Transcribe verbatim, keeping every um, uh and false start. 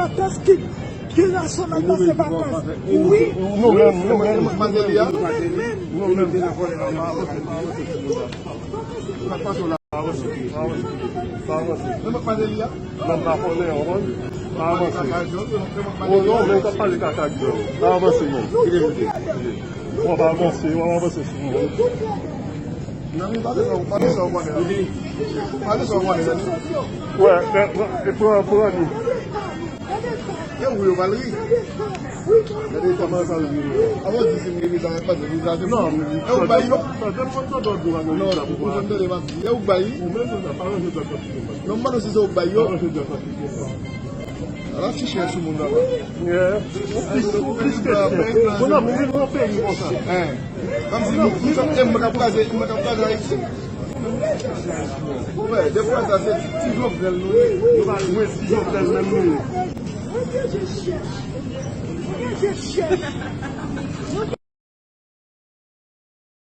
Vacances ki, ki rasyonèl nan se vacances. Wi. Nou menm, nou menm. Nou menm, menm. Nou menm. Pa avanse, pa avanse, pa avanse. Menm ak Madelia? Non, m pa konnen, w konprann? Pa avanse. O non, menm k ap pale kaka ak John. Pa avanse, non. Kite m di. W ap avanse, w ap avanse sou mwen. Nan mi pale sa, pale sa w konnen la. Pale sa w konnen la. Wè, e, e, e pran, pran li. E ou yo pral ri. Gade kòman sa l vin. Avan di si m gen visa, pa di visa, se non, e ou bay yo? Sa, sa, sa, non, ou konn tande m ap di. E ou bay? Ou menm, sa, pa ranje dòt kòb. Non, m mande si se ou bay yo. Pa ranje dòt kòb. Ala ti chèch sou moun nan. Yeah. Ou plis, ou plis ke chèch. Bon, non, men vin nan peyi konsa. Hein. Kòmsi nou, nou t ap, e mwen k ap kraze, e mwen k ap kraze Ayiti. Ou wè, defwa sa se ti Jovenel nou ye. Nou pa jwe ti Jovenel menm nou ye. Mwen te chèch. Mwen te chèch.